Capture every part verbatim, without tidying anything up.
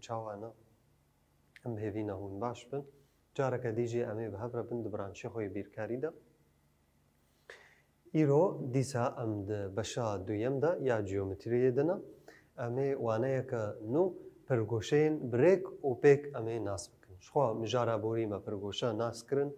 Çawa ne? Em bi hêvî ne hûn baş bin. Careke dî jî em ê bi hev re bin di branşê xwe yê bîrkarî de. Îro dîsa em di beşa duyem de ya geometriyê de ne. Em ê waneyeke nû pirgoşeyên bi rêk û pêk em ê nas bikin. Ji xwe mijara borî me pirgoşe nas kirin.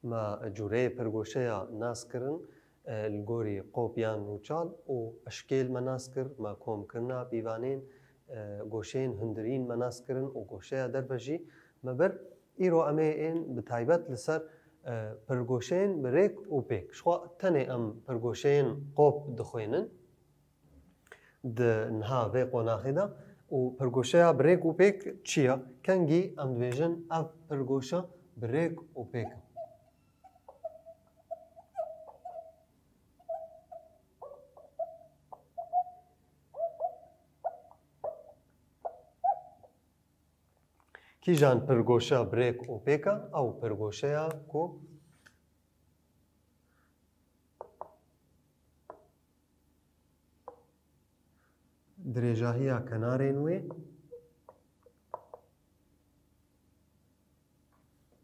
Me cûreyê pirgoşeya nas kirin, e, li gorî qop yan rûçal û eşkêl me nas kir, me komkirina pîvanên, e, goşeyên hundirîn me nas kirin û goşeya derve jî me bir. Îro em ê ên bi taybet li ser, e, pirgoşeyên bi rêk û pêk. Ji xwe tenê em pirgoşeyên qop dixwînin. Di niha vê qonaxê de û pirgoşeya bi rêk û pêk çi ye? Kengî em dibêjin ev pirgoşe bi rêk û pêk e. Kîjan pirgoşe bi rêk û pêk e? Ew pirgoşeya ku Dirêjahiya kenarên wê,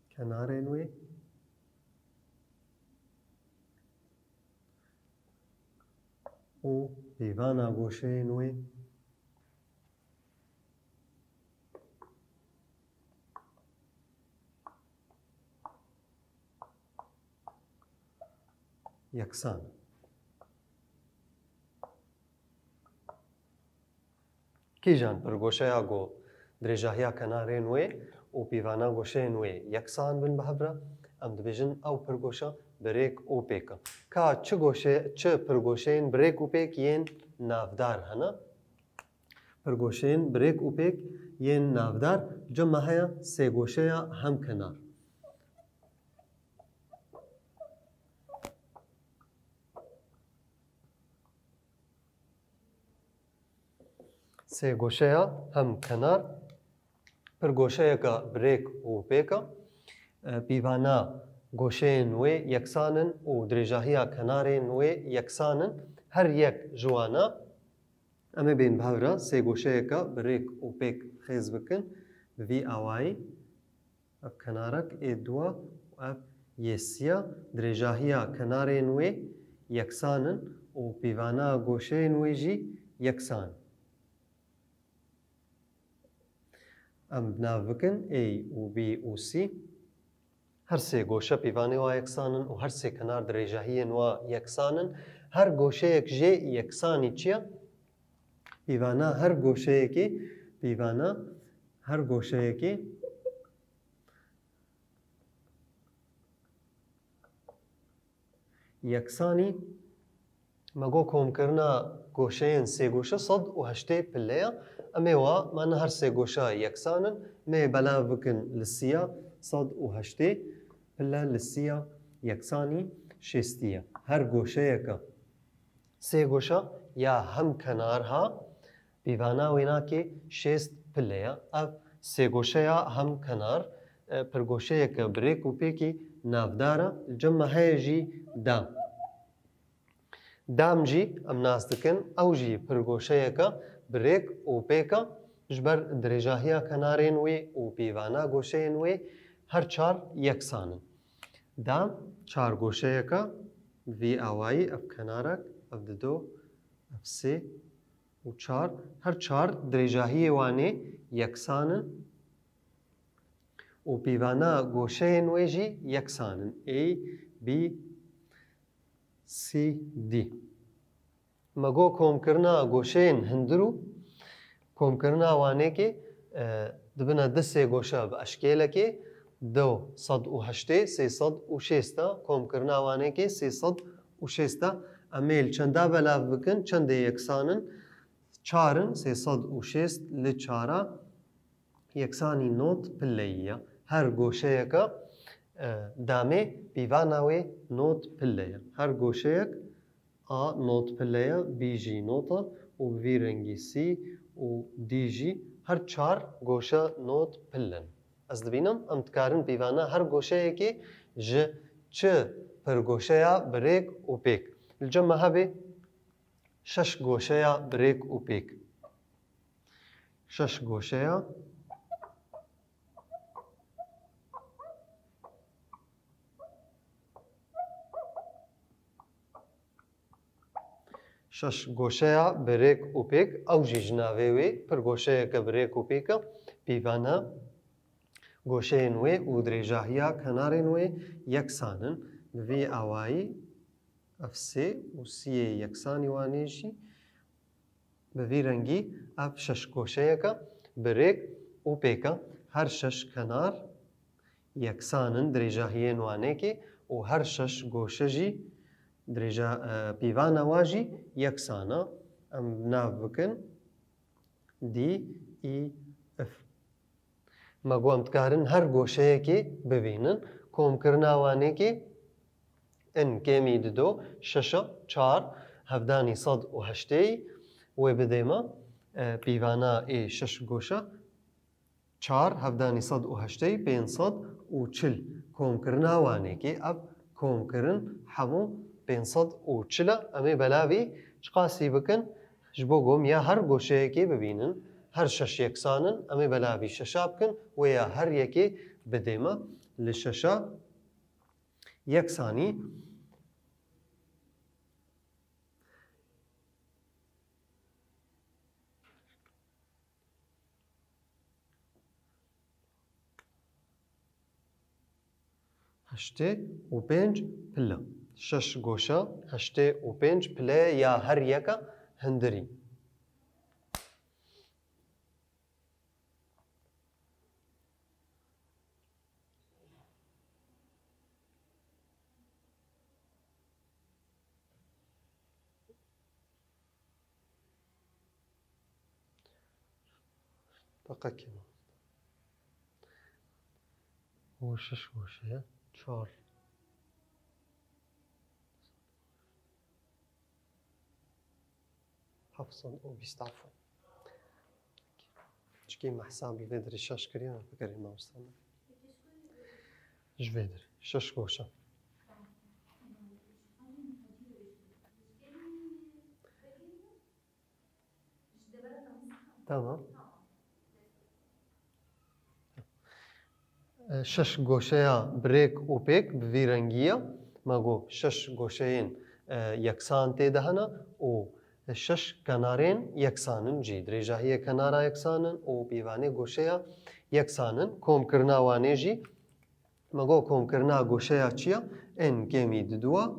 kenarên wê û pîvana goşeyên wê yeksan. Kîjan pirgoşeya ku dirêjahiya kenarên wê û pîvana goşeyên wê yeksan bin bi hev re, em dibêjin ew pirgoşe bi rêk û pêk e. Ka çi goşe, çi pirgoşeyên bi rêk û pêk yên navdar hene? Pirgoşeyên bi rêk û pêk yên navdar cem me heye sêgoşeya hemkenar. Sêgoşeya hemkenar pirgoşeyeke bi rêk û pêk e. E, pîvana goşeyên wê yeksan in û dirêjahiya kenarên wê yeksan in. Her yek ji wan e. Em ê bên bi hev re sêgoşeyeke bi rêk û pêk xêz bikin. Bi vî awayî ev kenarek ê dua û ev yê siya dirêjahiya kenarên wê yeksan in û pîvana goşeyên wê jî yeksan in. Em bi nav bikin A û B û C. Her sê goşe pîvanê wa yeksan in û her sê kenar dirêjahiyên wa yeksan in. Her goşeyek jê yeksanî çi ye? Pîvana her goşeyekê, pîvana her goşeyekê yeksanî, me got komkirina goşeyên sêgoşe sed û heştê pille ye. Em ê wa, me ne her sê goşe yeksan in, me yê belav bikin li siya sed û heştê pille, li siya yeksanî şêstî ye. Her goşeyeke sêgoşe ya hemkenar ha, pîvana wê nake şêst pille ye. Ev sêgoşeya hemkenar, e, pirgoşeyeke bi rêk û pêkî navdar e. Li cem me heye jî dam. Dam jî em nas dikin, ew jî pirgoşeyeke bi rêk û pêk e. Ji ber dirêjahiya kenarên wê û pîvana goşeyên wê her çar yeksan in. Dam çar goşeyeke bi vî awayî, ev kenarek, ev dido, ev sê, û çar, her çar dirêjahiyê wan ê yeksan in û pîvana goşeyên wê jî yeksan in. A, B, C, D. Me got komkirina goşeyên hundir û komkirina wanekê, e, dibine du sê goşe bi eşkêlekê, du sed û heştê, sê sed û şêst e, komkirina wanekê sê sed û şêst e. Em ê li çenda belav bikin, çendê yeksan in? Çar in, sê sed û şêst li çara yeksanî nod pilleyî ye. Her goşeyeke, e, damê pîvana wê nod pille ye. Her goşeyek A nod pille ye, B jî nod e û bi vî rengî C û D jî, her çar goşe nod pille ne. Ez dibînim, em dikarin pîvana her goşeyekê ji çi pirgoşeya bi rêk û pêk. Li cem me hebe şeş goşeya bi rêk û pêk. Şeş goşeya. Şeş goşeya bi rêk û pêk, ew jî ji navê wê pir goşeyeke bi rêk û pêk e. Pîvana goşeyên wê û dirêjahiya kenarên wê yeksan in. Bi vî awayî ev sê û siyê yeksanî wanê jî Bi vî rengî ev şeş goşeyeke bi rêk û pêk e. Her şeş kenar yeksan in dirêjahiyên wanekê û her şeş goşe jî dirêja, e, pîvana wa jî yeksan e. Em nav bikin D, E, F. Me got em dikarin her goşeyekê bibînin. Komkirina wanekê in kêmî dido, şeşa çar, hevdanî sed û heştê wê bidê me, e, pîvana ê şeş goşa çar, hevdanî sed û heştê, pênc sed û çil. Komkirina wanekê ev komkirin hemû pênc sed û çil e. Em ê belavî çiqasî bikin? Ji bo ku em ya her goşeyekê bibînin, her şeş yeksan in, em ê belavî şeşa bikin, wê ya her yekê bidê me li şeşa yeksanî. Heştê û pênc pile. Şeş goşa, heştê û pênc pile ya her yeka hundirî. Deqekê mamoste. O şeş goşe ye. Çar. Heft sed û bîst, efûn. Çikî me hesab li vê derê şeş kiriye, me bigerê mamoste. Ji vê derê şeş goşe. Tamam. E, şeş goşeya bi rêk û pêk bi vî rengî ye. Me got şeş goşeyên, e, yeksan tê de hene û şeş kenarên yeksan in jî. Dirêjahiyê kenara yeksan in û pîvanê goşeya yeksan in. Komkirina wanê jî Me got komkirina goşeya çi ye? N kêmî diduwa,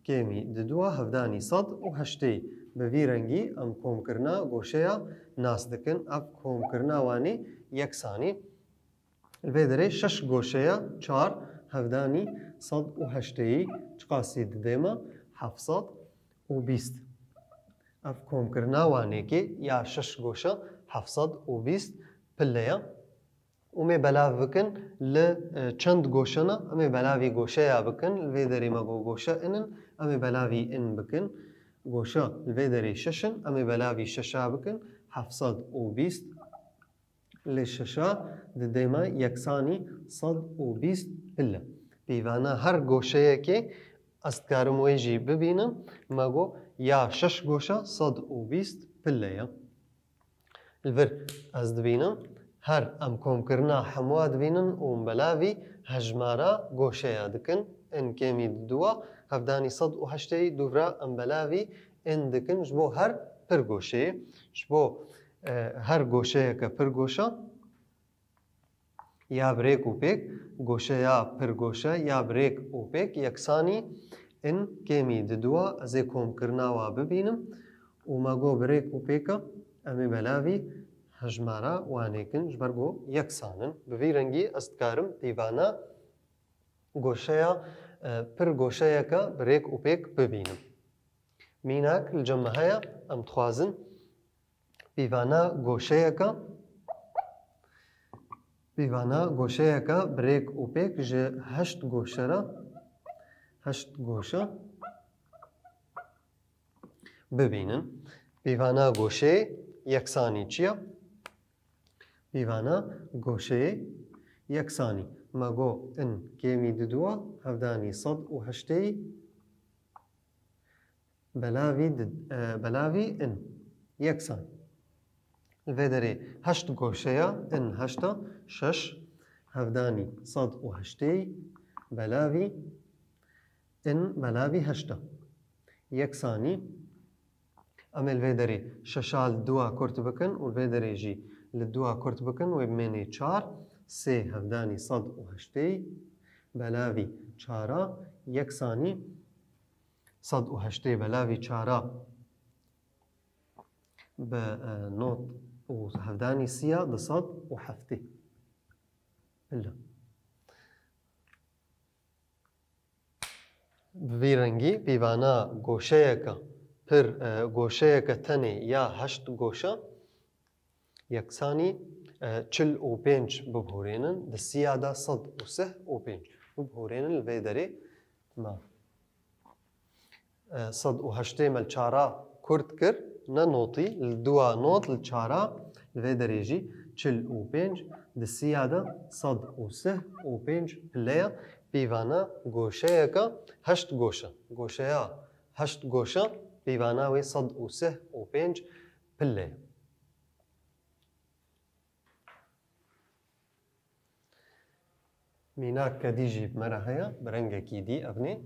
kêmî diduwa hevdanî sed û heştê. Bi vî rengî em komkirina goşeya nas dikin. Ev komkirina wanê yeksanî. Li vê derê şeş goşeya çar hevdanî sed û heştê çiqasî didê me? Heft sed û bîst. Ev komkirina wanekê ya şeş goşe heft sed û bîst pile ye. Û mê belav bikin li, e, çend goşe ne? Em ê belavî goşeya bikin. Li vê derê me got goşe in in. Em ê belavî in bikin. Goşe li vê derê şeş in. Em ê belavî şeşa bikin. Heft sed û bîst li şeşa didê me yeksanî sed û bîst pile. Pîvana her goşeyekê ez dikarim wê jî bibînim. Me got ya şeş goşe sed û bîst pile ye. Li vir ez dibînim, her em komkirina hemûa dibînin û em belavî hejmara goşeya dikin. N kêmî diduwa, hevdanî sed û heştê dûvra em belavî n dikin ji bo her pir goşeyê. Ji bo, e, her goşeyeke pir goşe, ya bi rêk û pêk, goşeya pir goşe ya bi rêk û pêk yeksanî n kêmî diduwa, ez ê komkirina wa bibînim û me got bi rêk û pêka em ê belavî hejmara wanê kin ji ber ku yeksan in. Bi vî rengî ez dikarim pîvana goşeya, e, pir goşeyeke bi rêk û pêk bibînim. Mînak li cem me heye, em dixwazin Pîvana goşeyeke, pîvana goşeyeke bi rêk û pêk ji heşt goşe re, heşt goşe bibînin. Pîvana goşeyê yeksanî çi ye? Pîvana goşeyê yeksanî. Me got n kêmî diduwa hevdanî sed û heştê belavî di-, e, belavî in. Yeksan. Li vê derê heşt goşeya in heşta şeş hevdanî sed û heştê belavî in belavî heşta yeksanî. Em ê li vê derê şeşa li dua kurt bikin û li vê derê jî li dua kurt bikin, wê bimênê çar, sê hevdanî sed û heştê belavî çara yeksanî sed û heştê belavî çara bi, e, nod û hevdanî siya du sed û heftê. Pile. Bi vî rengî pîvana goşeyeke pir, e, goşeyeke tenê ya heşt goşe yeksanî, e, çil û pênc bibûrênin, di siya de sed û sih û pênc bibûrênin, li vê derê me. E, sed û heştê me li çara kurt kir, ne notî, li dua not li çara, li vê derê jî çil û pênc, di siya de sed û sih û pênc pile ye, pîvana goşeyeke heşt goşe. Goşeya heşt goşe, pîvana wê sed û sih û pênc pile ye. Mînak kedî jî bi me re heye, bi rengekî dî evnê.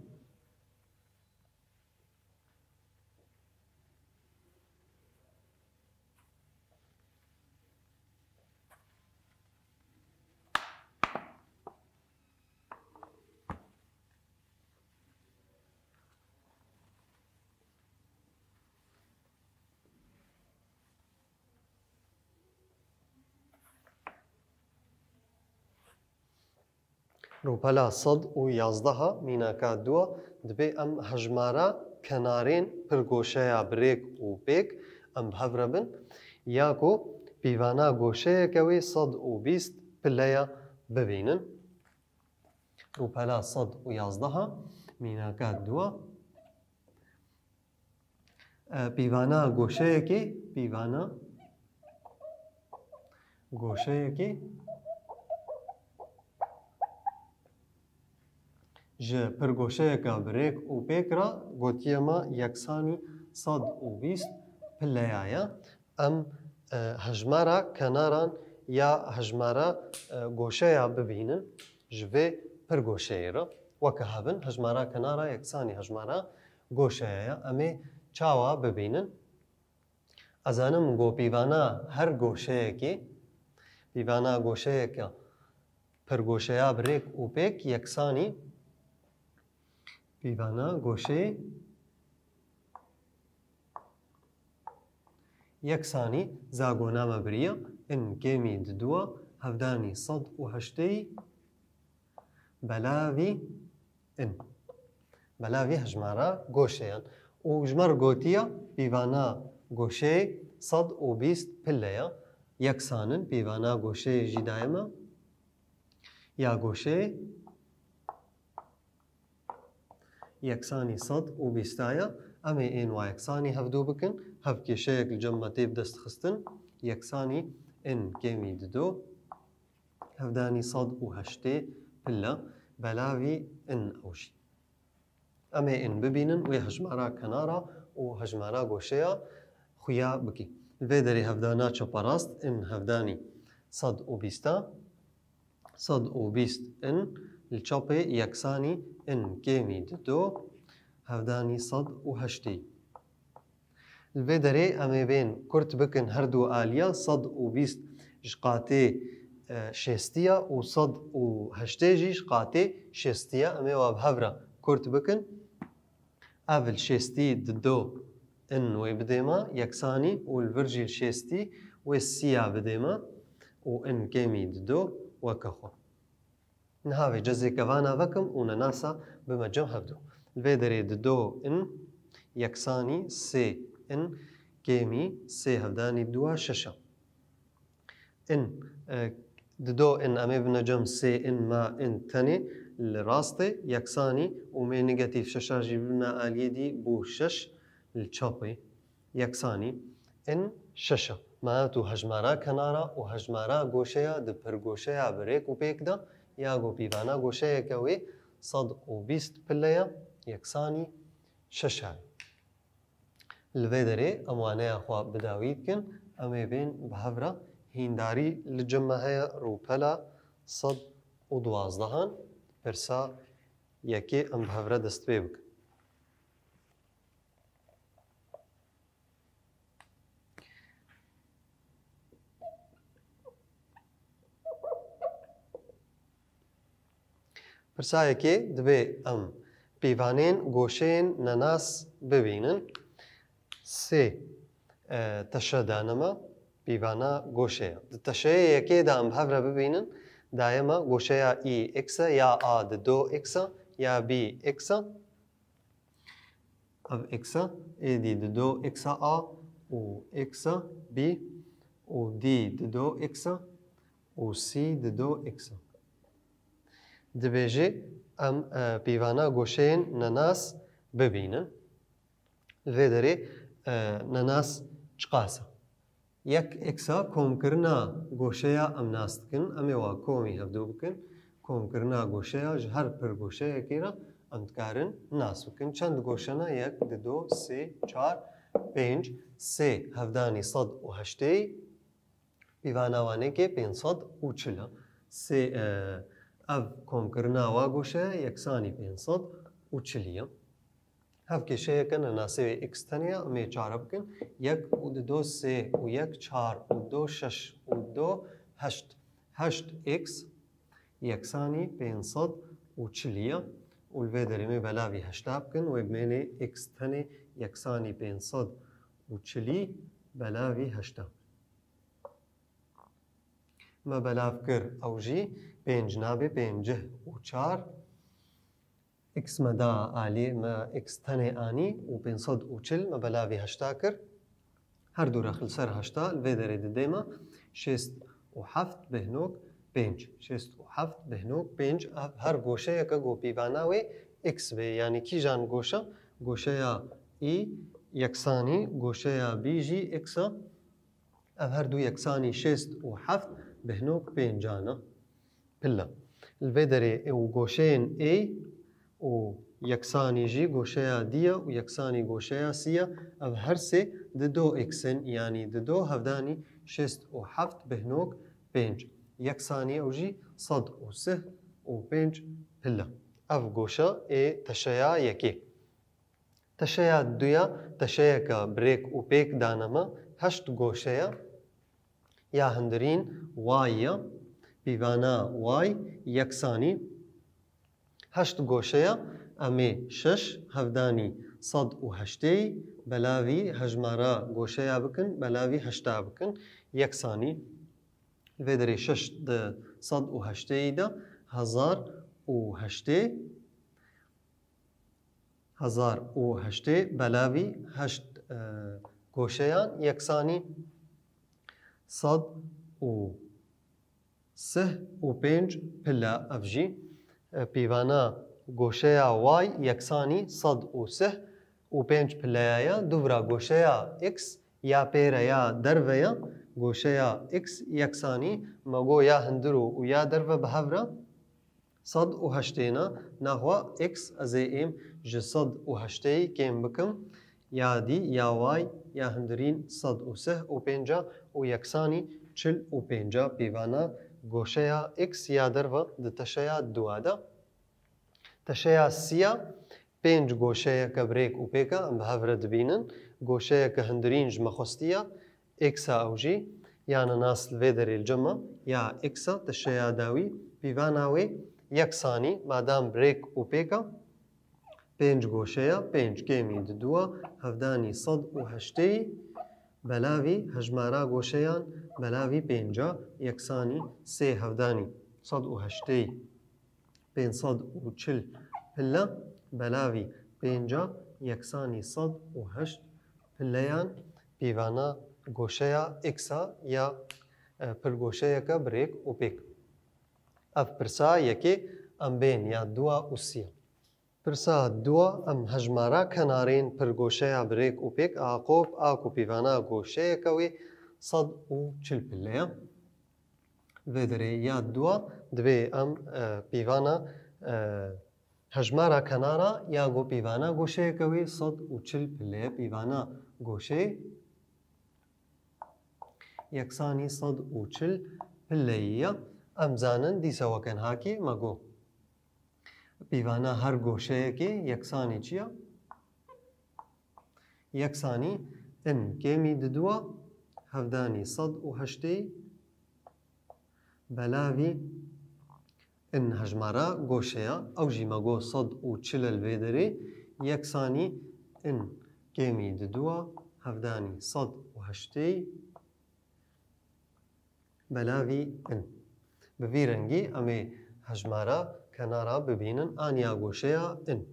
Rûpela sed û yazdeha mînaka dua, dibê em hejmara kenarên pirgoşeya bi rêk û pêk em bi hev re bin, ya ku pîvana goşeyeke wê sed û bîst pileya bibînin. Rûpela sed û yazdeha mînaka dua. E, pîvana goşeyekê, pîvana goşeyekê ji pirgoşeyeke bi rêk û pêk re gotiye me yeksanî sed û bîst pileya ye. Em, e, hejmara kenaran ya hejmara, e, goşeya bibînin ji vê pirgoşeyê re. Weke hev in, hejmara kenara yeksanî hejmara goşeya ye. Em ê çawa bibînin? Ez zanim ku pîvana her goşeyekê, pîvana goşeyeke pirgoşeya bi rêk û pêk yeksanî pîvana goşeyê yeksanî zagona me biriya in kêmî di dua hevdanî sed û heştê belavî in. Belavî hejmara goşeyan. Û ji me re gotiya pîvana goşeyê sed û bîst pile ya. Yeksan in, pîvana goşeyê jî daye me. Ya goşeyê yeksanî sed û bîst ya. Em ê ên wa yeksanî hevdû bikin. Hev kêşeyek li cem me tê bi dest xistin. Yeksanî in kêmî dido hevdanî sed û heştê pile belavî in ew jî. Em ê in bibînin wê hejmara kenara û hejmara goşeya xuya bikî. Li vê derê hevdana çeperast in hevdanî sed û bîst a, sed û bîst in li çepê yeksanî in kêmî dido hevdanî sed û heştê. Li vê derê em ê bên kurt bikin her du aliya, sed û bîst ji qatê, e, şêstiya û sed û heştê jî ji qatê şêstiya. Em ê wa bi hev re kurt bikin. Ev li şêstî dido in wê bidê me yeksanî û li vir jî li şêstî wê siya bidê me û in kêmî dido weke xwe. Niha vê cezê kevana vekim û nenasa bime cem hevdu. Li vê derê dido in yeksanî sê in kêmî sê hevdanî dua şeşa. In, e, dido in em ê bine cem sê in ma in tenê li rastê yeksanî û mê negatîf şeşa jî bine aliyê dî bû şeş li çapê. Yeksanî in şeş e. Ma tu hejmara kenara û hejmara goşeya di pirgoşeya bi rêk û pêk de ya ku pîvana goşeyeke wê sed û bîst pile ye, yeksanî şeş e. Li vê derê em waneya xwe bi dawî dikin. Em ê bên bi hev re hîndarî li cem me heye rûpela sed û duwazdehan. Pirsa yekê em bi hev re dest pê bikin. Pirsa yekê, divê em pîvanên goşeyên nenas bibînin. Sê, e, teşe dane me, pîvana goşeya. Di teşeyê yekê de em bi hev re bibînin, daye me goşeya î x e, ya a di do x e, ya b x e. Ev x e, êdî di do x e a û x e b û d di do x e û c di do x e. Dibêje em, e, pîvana goşeyên nenas bibînin. Li vê derê, e, nenas çiqas e? Yek x e komkirina goşeya em nas dikin. Em ê wa komî hevdû bikin. Komkirina goşeya ji her pir goşeyekê re em dikarin nas bikin. Çend goşe ne? Yek, di do, sê, çar, pênc, sê hevdanî sed û heştê, pîvana wanekê pênc sed û çil e. Sê, e, ev komkirina wa goşeya yeksanî pênc sed û çilî ye. Hev kêşeyeke nenasê wê x tenê ye, em ê çare bikin. Yek û di do sê û yek çar û do şeş û do heşt. Heşt x yeksanî pênc sed û çilî ye. Û li vê derê em ê belavî heşta bikin, wê bimênê x tenê yeksanî pênc sed û çilî belavî heşta. Me belav kir, ew jî pênc nabe, pêncih û çar. X me da alî, me x tenê anî û pênc sed û çil me belavî heşta kir. Her du rex li ser heşta, li vê derê didê me şêst û heft bêhnok pênc. Şêst û heft bêhnok pênc, ev her goşeyeke ku pîvana wê x bê. Yanî kîjan goşe? Goşeya î yeksanî goşeya bî jî x e. Ev her du yeksanî şêst û heft bêhnok pêncan e. Pile. Li vê derê û goşeyên ê û yeksanî jî goşeya dî ye û yeksanî goşeya sî ye. Ev her sê di do x in, yanî di do hevdanî şêst û heft bêhnok pênc. Yeksanî ew jî sed û sih û pênc pile. Ev goşe ê teşeya yekê. Teşeya duya, teşeyeke bi rêk û pêk dane me, heşt goşe ye. Ya hundirîn y ye, pîvana y yeksanî heşt goşe ye, em ê şeş hevdanî sed û heştê belavî hejmara goşeya bikin, belavî heşta bikin, yeksanî. Li vê derê şeş di sed û heştê de hezar û heştê, hezar û heştê belavî heşt, e, goşeyan yeksanî sed û sih û pênc pile. Ev jî, e, pîvana goşeya y yeksanî sed û sih û pênc pileya ye. Dûvra goşeya x ya pêre ya derve ye. Goşeya x yeksanî me got ya hundir û ya derve bi hev re sed û heştê ne, nexwe x ez ê êm ji sed û heştê kêm bikim. Ya dî ya y ya hundirîn sed û sih û pênca û yeksanî çil û pênca pîvana goşeya x ya derve di teşeya dua de. Teşeya siya pênc goşeyeke bi rêk û pêk e, em bi hev re dibînin. Goşeyeke hundirîn ji me xwestiye, x e ew jî, ya nenas li vê derê li cem e, ya x e, teşeya dawî, pîvana wê yeksanî, madam bi rêk û pêk e, pênc goşeya, pênc kêmî di dua, hevdanî sed û heştê, belavî hejmara goşeyan, belavî pênca, yeksanî sê hevdanî sed û heştê, pênc sed û çil pile, belavî pênca, yeksanî sed û heşt pileyan pîvana goşeya x a ya, e, pirgoşeyeke bi rêk û pêk. Ev pirsa yekê em bên ya dua û siya. Pirsa dua, em hejmara kenarên pirgoşeya bi rêk û pêk a qop a ku pîvana goşeyeke wê sed û çil pile ye. Vê derê ya dua divê em, e, pîvana, e, hejmara kenara ya go pîvana goşeyeke wê sed û çil pile ye. Pîvana goşeyê, yeksanî sed û çil pileyî ye. Em zanin dîsa weke niha kî me got. Pîvana her goşeyekê yeksanî çi ye? Yeksanî in kêmî diduwa hevdanî sed û heştê belavî in hejmara goşeya, ew jî me got sed û çil e li vê derê, yeksanî in kêmî diduwa hevdanî sed û heştê belavî in. Bi vî rengî em ê hejmara kenara bibînin, aniya goşeya in.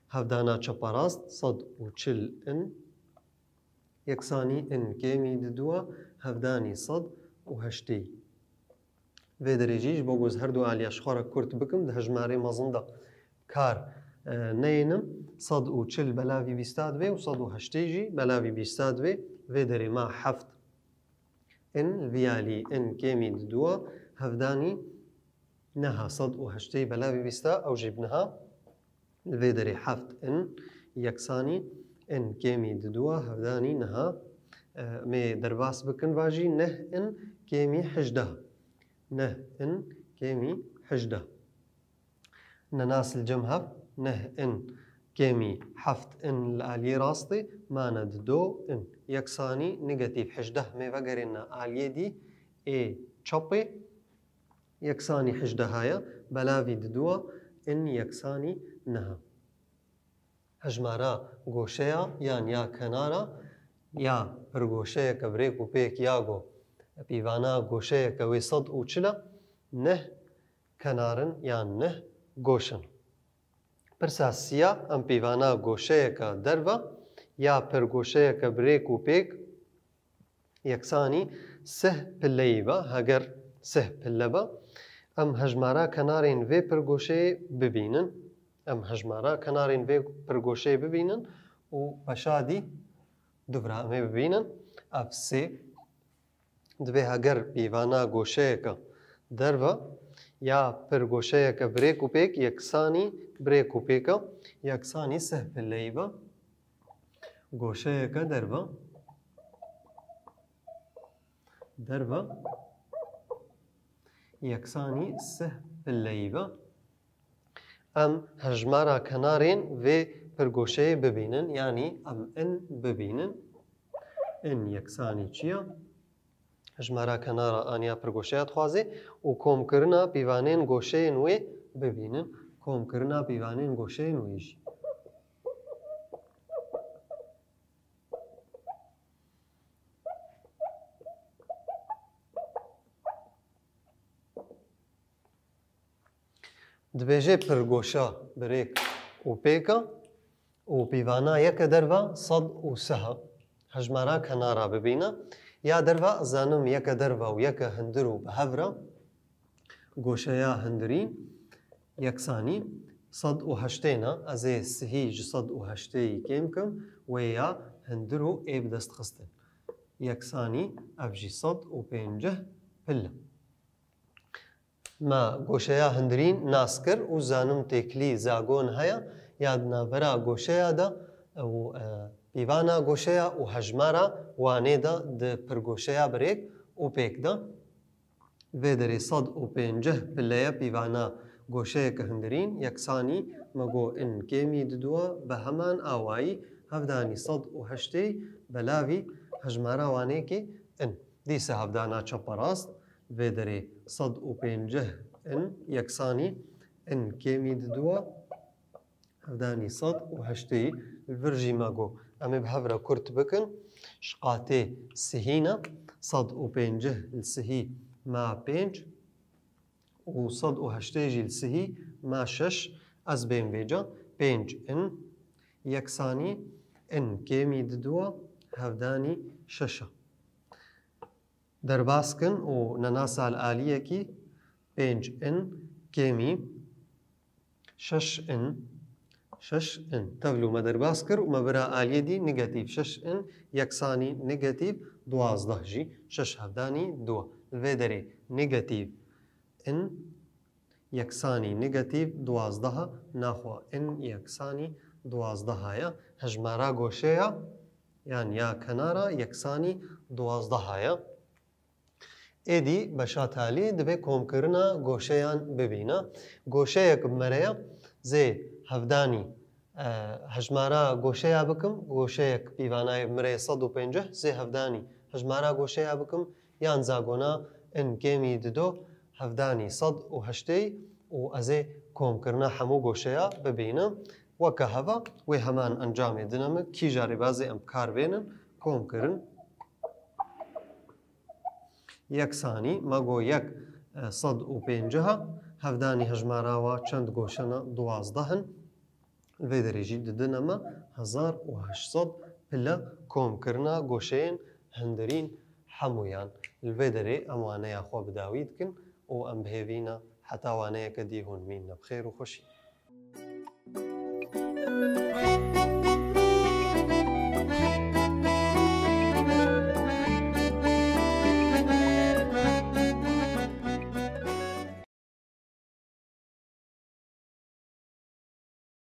Hevdana çeperast sed û çil in, yeksanî in kêmî diduwa hevdanî sed û heştê. Vê derê jî ji bo ku ez her du aliya ji xwe re kurt bikim, di hejmarê mezin de kar, e, neyênim. Sed û çil belavî bîsta divê û sed û heştê jî belavî bîsta divê. Vê derê ma heft in, vî alî in kêmî diduwa hevdanî neha sed û heştê belavî bîsta, ew jî bi niha. Li vê derê heft in yeksanî in kêmî diduwa hevdanî niha. E, em ê derbas bikin va jî neh in kêmî hejdeh. Neh in kêmî hejdeh. Nenas li cem hev, neh in kêmî heft in li aliyê rastê, mane dido in. Yeksanî negatîf hejdeh em ê vegerîne aliyê dî ê çepê. Yeksanî hejdeh heye, belavî diduwa in yeksanî neha. Hejmara goşeya yan ya kenara ya pirgoşeyeke bi rêk û pêk ya go pîvana goşeyeke wê sed û çil e, neh kenar in yan neh goş in. Pirsa sî ya, em pîvana goşeyeke derve ya pirgoşeyeke bi rêk û pêk yeksanî sih pilleyî be, heger sih pille be, em hejmara kenarên vê pirgoşeyê bibînin. Em hejmara kenarên vê pirgoşeyê bibînin û beşa dî dubra em ê bibînin. Ev sê. Divê heger pîvana goşeyeke derve ya pirgoşeyeke bi rêk û pêk yeksanî bi rêk û pêka yeksanî sih pilleyî be. Goşeyeke derve, derve yeksanî sih pilleyî be. Em hejmara kenarên vê pirgoşeyê bibînin, yanî em in bibînin. In yeksanî çi ye? Hejmara kenara aniya pirgoşeya dixwaze û komkirina pîvanên goşeyên wê bibînin. Komkirina pîvanên goşeyên wê jî. Dibêje pirgoşa bi rêk û pêka û pîvana yeke derva sed û sih e. Hejmara kenara bibîne. Ya derva zanim yeke derva û yeke hundir û bi hev re. Goşeya hundirîn yeksanî sed û heştê ne. Ez ê sihî ji sed û heştê yî kêm kim. Wê ya hundir û ê bi dest xistin. Yeksanî ev jî sed û pêncî pil e. Me goşeya hundirîn nas kir û zanim têkilî zagon heye ya di navbera goşeya de û, e, pîvana goşeya û hejmara wanê de di pirgoşeya bi rêk û pêk de. Vê derê sed û pêncî pile ye pîvana goşeyeke hundirîn, yeksanî me got in kêmî diduwa, bi heman awayî hevdanî sed û heştê belavî hejmara wanêkê in. Dîsa hevdana çeperast, vê derê sed û pêncî in, yeksanî in kêmî diduwa, hevdanî sed û heştê. Li vir jî me got, em ê bi hev re kurt bikin. Ji qatê sihî ne, sed û pêncî li sihî ma pênc û sed û heştê jî li sihî ma şeş, ez bên vêca, pênc in, yeksanî in kêmî diduwa, hevdanî şeş e. Derbas kin û nenasa li aliyekî pênc in kêmî şeş in, şeş in. Tevlû me derbas kir û me bira aliyê dî negatîf şeş in, yeksanî negatîf duwazdeh jî, şeş hevdanî duwa. Li vê derê negatîf in yeksanî negatîf duwazdeh e, naxwe in yeksanî duwazdeh e. Hejmara goşeya yan ya kenara yeksanî duwazdeh e. Êdî beşa talî divê komkirina goşeyan bibîne. Goşeyek bi me re ye, zê hevdanî, e, hejmara goşeya bikim, goşeyek pîvanayê bi me re ye sed û pêncî, zê hevdanî hejmara goşeya bikim, yan zagona in kêmî dido, hevdanî sed û heştê û ez ê komkirina hemû goşeya bibînim. Weke heva wê heman encamê dine min, kîja rêbazê em bi kar bênin, komkirin. Yeksanî, me got yek, e, sed û pêncî, hevdanî hejmara wa çend goşe ne? Duwazdeh in. Li vê derê jî didine me hezar û heşt sed pile komkirina goşeyên hundirîn hemûyan. Li vê derê em waneya xwe bi dawî dikin û em bi hêvî ne heta waneyeke dî hûn bimînin bi xêr û xweşî.